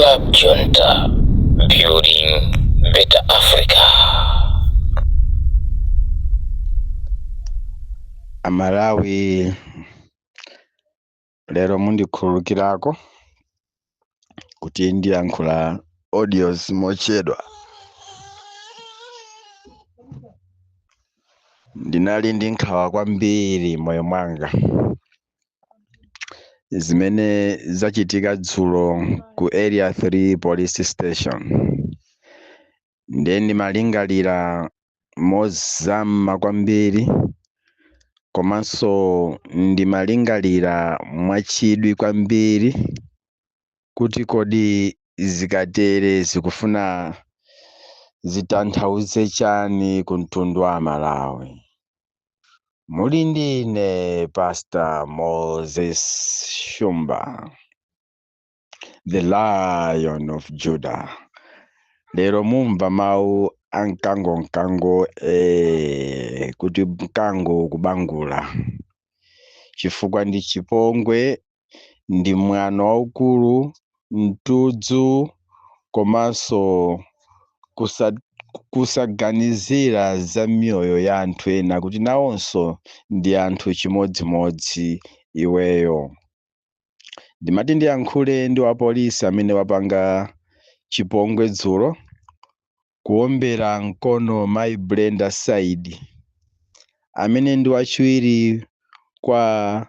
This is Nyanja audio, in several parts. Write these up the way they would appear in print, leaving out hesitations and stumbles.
Club Junta, building better Africa. Amalawi, lero mundikhululukirako kuti ndiyankhula audios mochedwa. Ndinali ndi nkhawa kwambiri moyo mwanga zimene zachitika dzulo ku Area 3 Police Station. Ndiye ndimalingalira mozama kwambiri, komanso ndimalingalira mwachidwi kwambiri kuti kodi zikatere zikufuna zitanthauze chani ku mtundu wa Malawi. Muli ndi ine Pastor Moses Shumba, the Lion of Judah. Lero mumva mawu a mkango, kuti mkango kubangula, chifukwa ndi chipongwe, ndi mwano waukulu, mtudzu, komanso kusaganizira za miyoyo ya anthu ena kuti nawonso ndi anthu chimodzimodzi iweyo. Ndimati ndiyankhule ndi wapolisi amene wapanga chipongwe dzulo kuombera mkono Mai Brenda Saidi, amene ndi wachiwiri kwa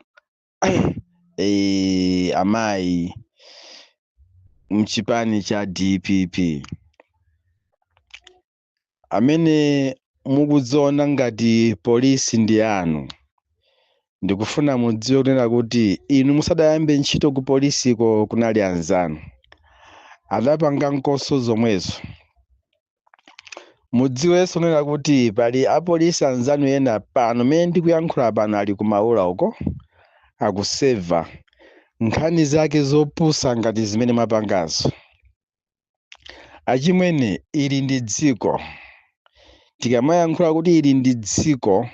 amayi mchipani cha DPP, amene mukudziona ngati polisi ndi anu. Ndikufuna mudziwe kunena kuti inu musadayambe ntchito ku polisiko kunali anzanu adapanga nkoso zomwezo. Mudziwenso kunena kuti pali apolisi anzanu ena pano mene ndikuyankhula pano ali kumaula uko akuseva nkhani zake zopusa ngati zimene mwapangazo. Achimwene, ili ndi dziko. Tikamayankhula kuti ili ndi dziko,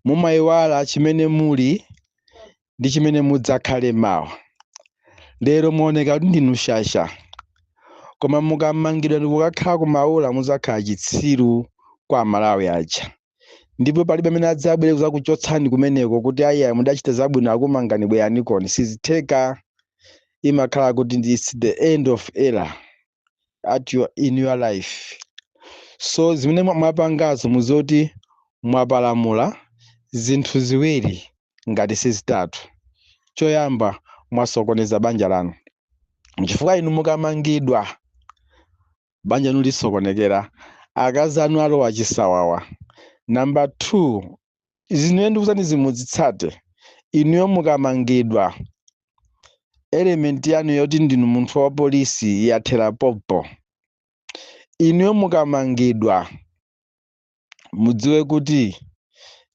mumayiwala chimene muli ndi chimene mudzakhale mawa. Lero muoneka kuti ndinu shasha, koma mukamangidwa ndi kukakhala kumaula mudzakhala chitsiru kwa Malawi aja, ndipo palibe amene adzabwere kudzakuchotsani kumeneko kuti ayi, mudachita zabwino, akumangani, bwerani koni. Sizitheka. Imakhala kuti it's the end of era in your life. So zimene mwapangazo muzoti mwapalamula zinthu ziwiri ngati sizitatu. Choyamba, mwasokoneza banja lanu, chifukwa inu mukamangidwa banja lanu lisokonekera, akazi anu alowa chisawawa. Number 2, zimene ndikuuzani zimudzitsate. Inuyo mukamangidwa, element yanu yoti ndinu munthu wa polisi yathera popo. Inuyo mukamangidwa, mudziwe kuti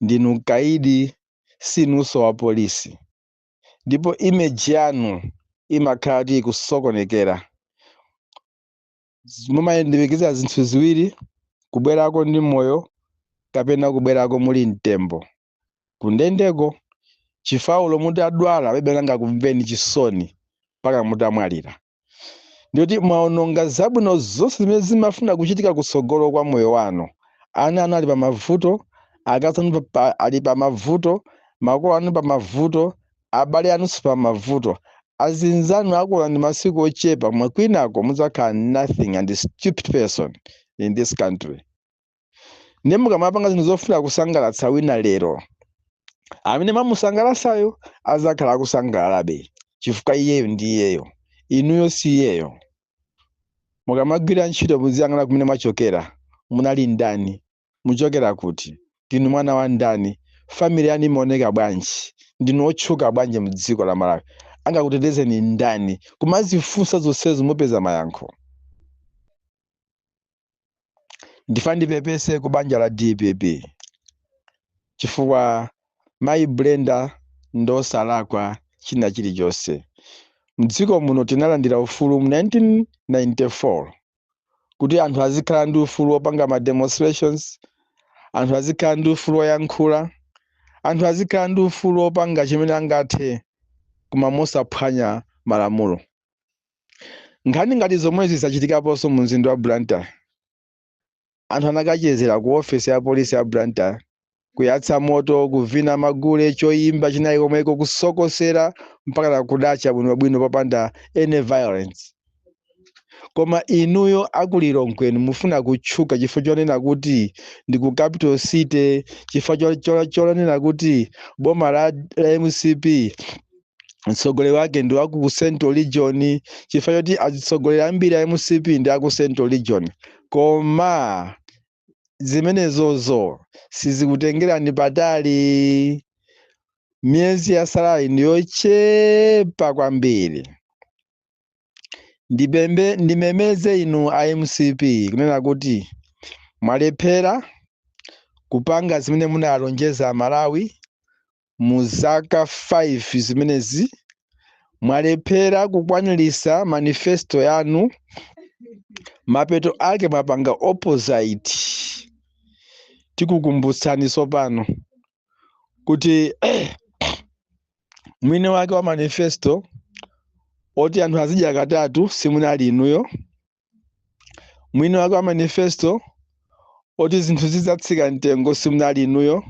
ndinu kaidi, sinunso wa polisi, ndipo image yanu imakhala kuti ikusokonekera. Mumayendekeza zinthu ziwiri: kubwerako ndi moyo kapena kubwerako muli mtembo kundendeko. Chifaulo mutadwala, palibe angakumveni chisoni mpaka mutamwalira. Ndikuti mwaononga zabwino zonse zimene zimafuna kuchitika kutsogolo kwa moyo wanu. Ana anu ali pamavuto, akazi anu ali pamavuto, makolo anu pamavuto, abale anunso pamavuto, azinzanu akuona ndi masiku ochepa. Mwakwinako mudzakhala nothing and a stupid person in this country. Ndiye mukamapanga zinthu zofuna kusangalatsa wina lero, amene mamusangalatsayo azakhala akusangalalabe chifukwa iyeyo ndi iyeyo, inuyo si iyeyo. Mukamagwira ntchito muziyang'ana kumene mwachokera, munali ndani, muchokera kuti, ndinu mwana wa ndani, family yanu imaoneka bwanji, ndinu otchuka bwanji mdziko la Malawi, angakutetezeni ndani. Kumazifunsa zonsezo mupeza mayankho. Ndifa ndipepese ku banja la DPP chifukwa Mayi Brenda ndosalakwa china chilichonse. Mdziko muno tinalandira ufulu mu 1994 kuti anthu azikhala ndi ufulu wopanga ma demonstrations, anthu azikhala ndi ufulu woyankhula, anthu azikhala ndi ufulu wopanga chimene angathe koma mosaphwanya malamulo. Nkhani ngati zomwezi zachitikaponso mu mzinda wa Blantyre. Anthu anakachezera ku ofesi ya polisi ya Blantyre, kuyatsa moto, kuvina magule, choyimba chinali komweko, kusokosera mpaka kudacha bwinobwino popanda any violence. Koma inuyo akulilongwenu mufuna kutchuka chifukwa chonena kuti ndi ku capital city, chifukwa chonena kuti boma la MCP mtsogoleri wake ndi waku Central Region, chifukwa choti atsogoleri ambiri a MCP ndi aku Central Region. Koma zimenezozo sizikutengerani patali. Miyezi yasalayi ndiyochepa kwambiri. Ndipembe ndimemeze inu a MCP kunena kuti mwalephera kupanga zimene munalonjeza Malawi mu zaka 5 zimenezi. Mwalephera kukwanilisa manifesto yanu. Mapeto ake mwapanga opposite. Tikukumbutsani tsopano kuti mwini wake wa manifesto oti anthu azidya katatu simunali inuyo. Mwini wake wa manifesto oti zinthu zidzatsika mtengo simunali inuyo.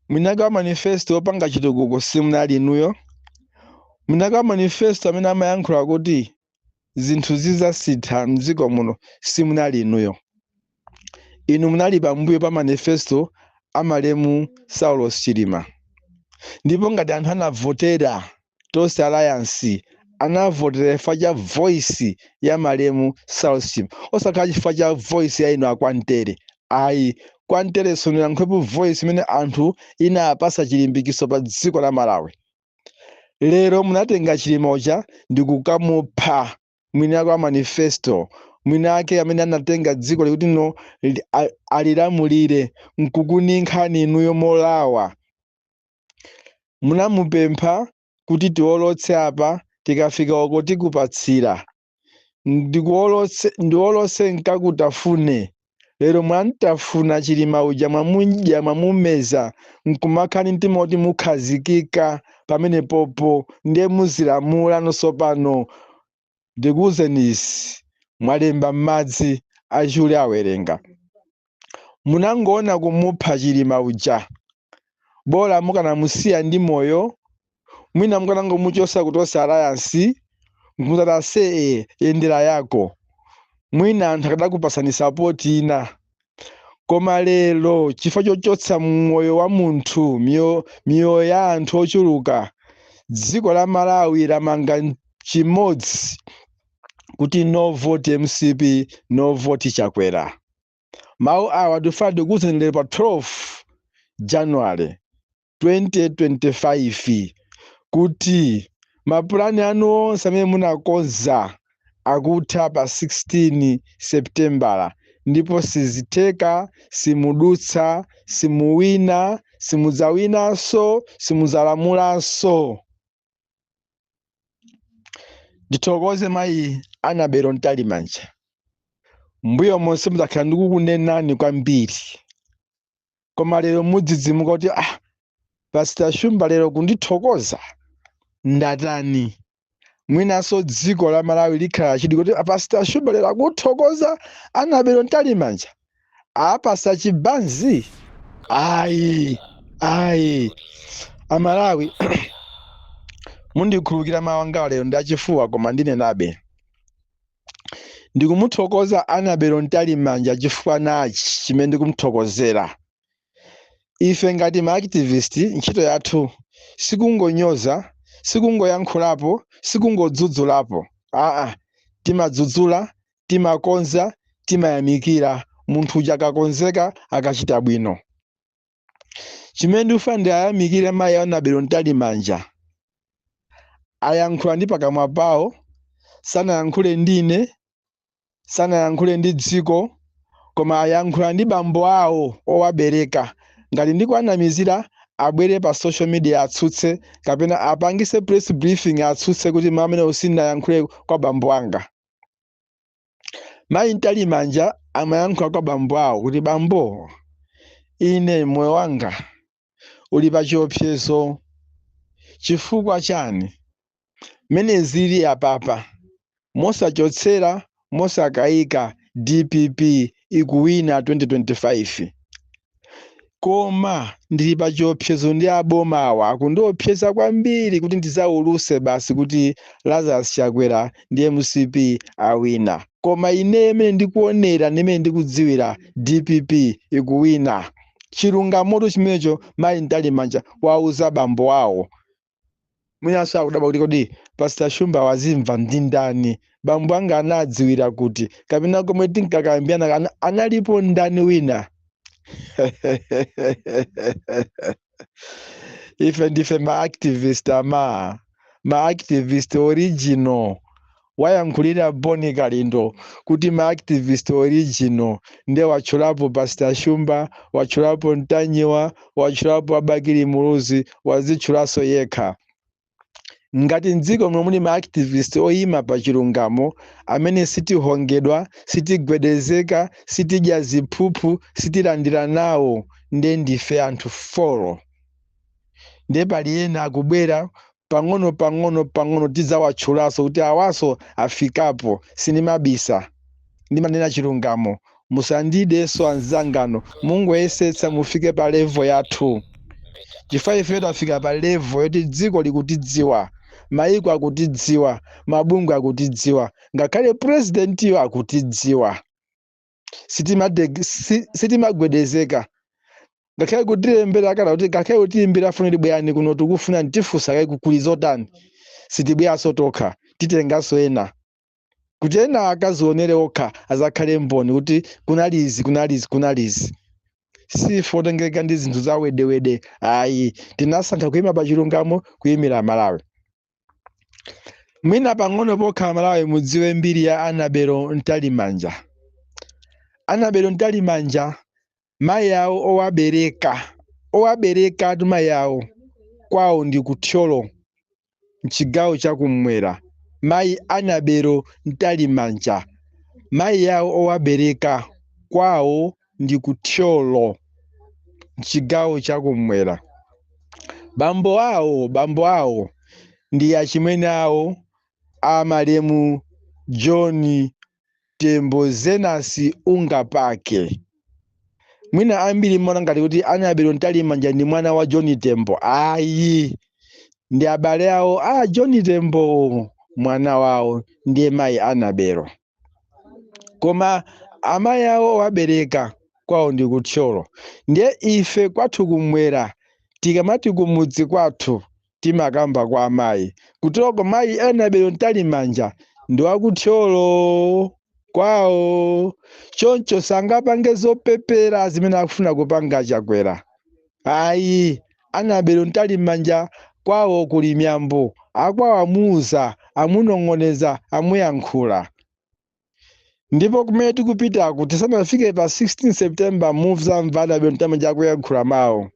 Mwini wake wa manifesto opanga chitukuko simunali inuyo. Mwini wake wa manifesto amene amayankhula kuti zinthu zidzasintha mdziko muno simunali inuyo. Inu munali pambuyo pa manifesto amalemu Saulos Chilima. Ndipo ngati anthu anavotera Tonse Alliance, anavotera chifukwa cha voice ya malemu Saulos Chilima, osakhala chifukwa cha voice ya inu akwantere, ayi. Kwantere sonayankhulepo voice imene anthu inapasa chilimbikiso pa dziko la Malawi. Lero munatenga Chilimocha ndi kukamupha mwini wake wa manifesto, mwini ake amene anatenga dziko likuti no alilamulire, nkukuninkhani inuyo molawa. Munamupempha kuti tiwolotse apa, tikafika uko tikupatsira, ndikuwolotse, ndiwolotse nkakutafune. Lero mwantafuna Chilima uja, mwamudya, mwamumeza, nkumakhani mtima kuti mukhazikika pamene popo ndiye muzilamula nonsopano. Ndikuwuzeni izi, mwalemba m'madzi, achule awerenga. Munangoona kumupha Chilima uja, bola mukanamusiya ndi moyo, mwina mukanangomuchosa ku Tonse Alliance nkumuzati ase yendera yako, mwina anthu akadakupasani support ina. Koma lero chifukwa chochotsa moyo wa munthu, miyoyo ya anthu ochuluka, dziko la Malawi lamanga chimodzi kuti no vote MCP, no vote Chakwera. Mawu awa tifuna tikuwuzeni lero pa 12 January 2025 kuti mapulani anu onse amene munakonza akutha pa 16 Septembala, ndipo sizitheka, simudutsa, simuwina, simudzawinanso, simudzalamulanso. Ndithokoze mayi Annabel Mtalimanja. Mbuyo monse mudakhala ndikukunenani kwambiri, koma lero mudzidzimuka kuti Pastor Shumba lero kundithokoza, ndatani? Mwinanso dziko la Malawi likhala chidwi kuti Pastor Shumba lero akuthokoza Annabel Mtalimanja, apasa chibanzi. Ayi, ayi, Amalawi mundikhululukira, mawu anga lero ndi achifuwa, koma ndinenabe. Ndikumuthokoza Annabel Mtalimanja chifukwa nachi chimene ndikumuthokozera. Ife ngati ma activist, ntchito yathu sikungonyoza, sikungoyankhulapo, sikungodzudzulapo. Aa, timadzudzula, timakonza, timayamikira munthu uja akakonzeka, akachita bwino. Chimene ndikufuna ndiyayamikire mayi Annabel Mtalimanja, ayankhula ndi pakamwa pawo, sanayankhule ndine, sanayankhule ndi dziko, koma ayankhula ndi bambo awo owabereka. Ngati ndikuanamizira, abwere pa social media atsutse, kapena apangise press briefing atsutse kuti mawu amene usinayankhule kwa bambo anga. Mayi Mtalimanja amayankhula kwa bambo awo kuti, "Bambo, ine moyo wanga uli pa chiopsezo. Chifukwa chani? Mene zili apapa, Mosachotsera, mosakayika, DPP ikuwina 2025. Koma ndili pa chiopsezo ndi abomawa, akundiopseza kwambiri kuti ndizauluse basi kuti Lazarus Chakwera ndi MCP awina. Koma ine imene ndikuonera ndi imene ndikudziwira, DPP ikuwina. Chilungamoto chimenecho. Mayi Mtalimanja wauza bambo awo. Mwinanso akudabwa kuti kodi Pastor Shumba wazimva ndi ndani? Bambo anga anadziwira kuti kapena komwe tinkakambirana analipo ndani wina? Ife ndife ma-activist, ama ma-activist original. Wayankhulira Boni Kalindo kuti ma-activist original, ndiye watchulapo Pastor Shumba, watchulapo Mtanyiwa, watchulapo Abakili Muluzi, wazitchulanso yekha. Ngati mdziko muno muli ma-activist oyima pa chilungamo, amene sitihongedwa, sitigwedezeka, sitidya ziphuphu, sitilandira nawo, ndiye ndife anthu 4. Ndiye pali ena akubwera pang'ono pang'ono pang'ono, tidzawatchulanso kuti awaso afikapo. Sindimabisa, ndimanena chilungamo. Musandidenso anzangano, mungoyesetsa mufike pa level yathu, chifukwa ife tafika pa level yoti dziko likutidziwa, maiko akutidziwa, mabungwe akutidziwa, ngakhale presidentiyo akutidziwa. Sitimagwedezeka, ngakhale kutilembera kana kuti ngakhale kutiimbira foni, bwerani kuno, tikufuna tifunsa kayi kuli zotani. Sitibweranso tokha, titenganso ena kuti ena akazionere okha, azakhale mboni kuti kunali izi, kunali izi, kunali izi. Sife otengeka ndi zinthu za wedewede, ayi. Tinasankha kuyima pa chilungamo, kuyimira Malawi. Mwina pang'ono pokha, Malawi, mudziwe mbiri ya Anabelo Mtalimanja. Anabelo Mtalimanja, mayi awo owabereka, owabereka atu, mayi awo kwawo ndi kuthyolo, mchigawo chakummwera. Mayi Anabelo Mtalimanja, mayi awo owabereka kwawo ndi kuthyolo, mchigawo chakummwera. Bambo awo ndi achimwene awo amalemu John Tembo Zenasi Ungapake. Mwina ambiri mmaona ngati kuti Anabelo Mtalimanja ndi mwana wa John Tembo. Ayi, ndi abale awo a John Tembo, mwana wawo ndiye mayi Anabelo. Koma amayi awo wabereka kwawo ndi kuthyolo. Ndiye ife kwathu kumwera, tikamati kumudzi kwathu, timakamba kwa amayi kutoko. Mayi Anabelo Mtalimanja ndi wakuthyolo kwawo, choncho sangapange zopepera zimene akufuna kupanga Chakwera, ayi. Anabelo Mtalimanja kwawo kuli miyambo, akwawo amuuza, amunong'oneza, amuyankhula. Ndipo kumene tikupitaku, tisanafike pa 16 September, muzamva Anabelo Mtalimanja akuyankhula mawu.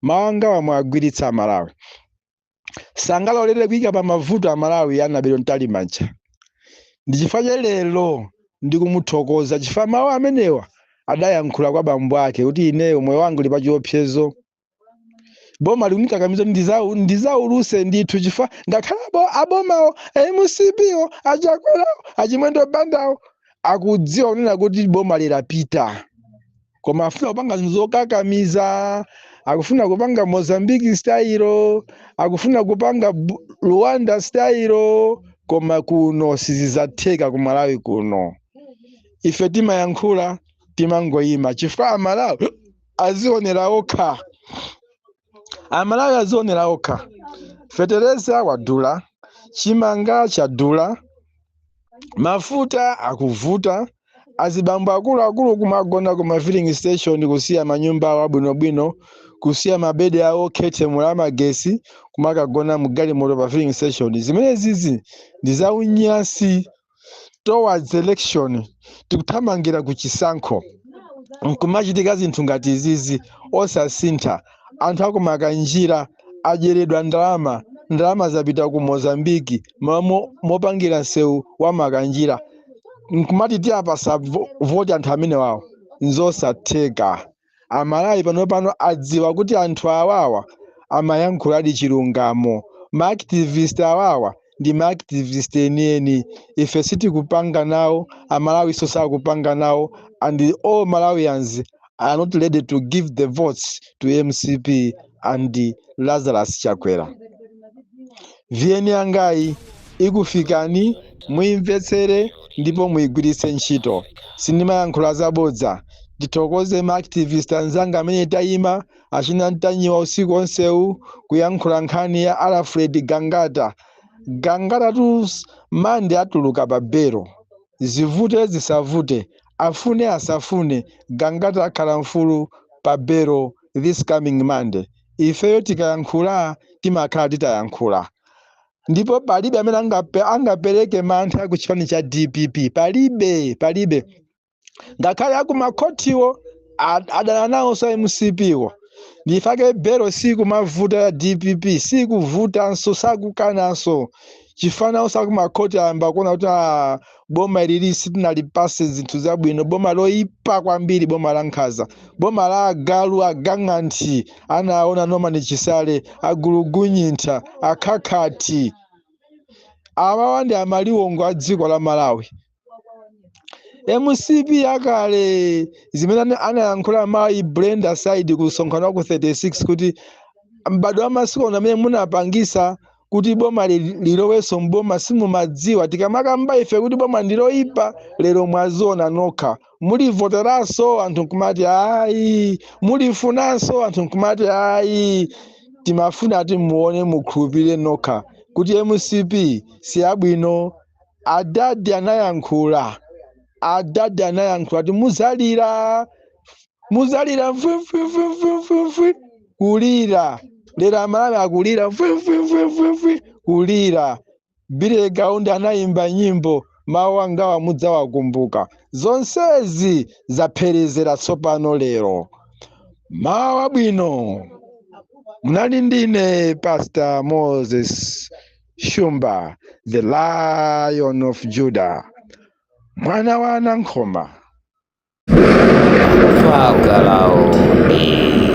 Mawu angawa mwagwiritsa Amalawi, sangalolere kuyika pa mavuto Amalawi Anabelo Mtalimanja. Ndi chifukwa cha lero ndikumuthokoza, chifukwa mawu amenewa adayankhula kwa bambo ake kuti ineyo moyo wanga uli pa chiopsezo, boma likunikakamiza kuti ndizauluse ndithu, chifukwa ngakhale abomawo, MCP-wo, aChakwerawo, aChimwendo Bandawo akudziwa kunena kuti boma lilapita, koma afuna kupanga zinthu zokakamiza. Akufuna kupanga Mozambique style, akufuna kupanga Rwanda style, koma kuno sizizatheka. Ku Malawi kuno ife timayankhula, timangoyima, chifukwa Amalawi azionera okha, Amalawi azionera okha. Fetereza wadula, chimanga chadula, mafuta akuvuta, azibambo akuluakulu kumagona ku ma filling station, kusiya manyumba awo abwinobwino, kusiya mabedi awo khethemula amagesi, kumakagona mu galimoto pa filling station. Zimene zizi ndi zaunyasi. Towards election, tikuthamangira ku chisankho, nkumachitika zinthu ngati izizi osasintha. Anthu akumakanjira adyeredwa ndalama, ndalama zapita ku Mozambiki mopangira msewu wa Makanjira, nkumati tiyapasa voti anthu amene wawo. Nzosatheka. Amalawi pano adziwa kuti anthu awawa amayankhuladi chilungamo, ma activist awawa. Ndi ma activist enieni. Ife sitikupanga nawo, Amalawi so sakupanga nawo, and all Malawians are not ready to give the votes to MCP and Lazarus Chakwera. VN yangayi ikufikani, muyimvetsere ndipo muyigwiritse ntchito. Sindimayankhula zabodza. Ndithokoze ma activist anzanga amene tayima, achina Ntanyiwa, usiku onsewu kuyankhula nkhani ya Alfred Gangata. Gangata tu Mande atuluka pa belo, zivute zisavute, afune asafune, Gangata akhala mfulu pa belo this coming Monday. Ifeyo tikayankhula timakhala titayankhula, ndipo palibe amene angapereke mantha ku chipani cha DPP. Palibe, palibe. Ngakhale akumakhotiwo adana nawonso MCP wo. Ndifake belo sikumavuta ya DPP, sikuvutanso, sakukananso chifanawo. Akumakhoti ayamba kuona kuti, ah, boma ilili sitinalipase zinthu zabwino, boma loyipa kwambiri, boma la nkhaza, boma la agalu, agang'anthi. Anaona Norman Chisale, agulugunyintha, akhakhati awawa ndi amaliwongo a dziko la Malawi. MCP yakale, zimene anayankhula mayi Brenda Said ku msonkhano wa ku 36 kuti m'bado wa masiku ano amene munapangisa kuti boma lilowenso mboma, simumadziwa tikamakamba ife kuti boma ndiloyipa. Lero mwaziona nokha. Mulivoteranso? Anthu nkumati ayi. Mulifunanso? Anthu nkumati ayi. Timafuna ati muone, mukhulupirire nokha kuti MCP siyabwino. Adadi anayankhula, adadi anayankhula kuti muzalira, muzalira mfwimfwimfwimfwimfwi kulira. Lero Amalawi akulira mfwimfwimfwimfwi kulira. Billy Kaunda anayimba nyimbo, "Mawu angawa mudzawakumbuka." Zonsezi zapherezera tsopano lero. Mawu abwino. Munali ndine Pastor Moses Shumba, the Lion of Judah, mwana wa Anankhoma. Fakalaundi.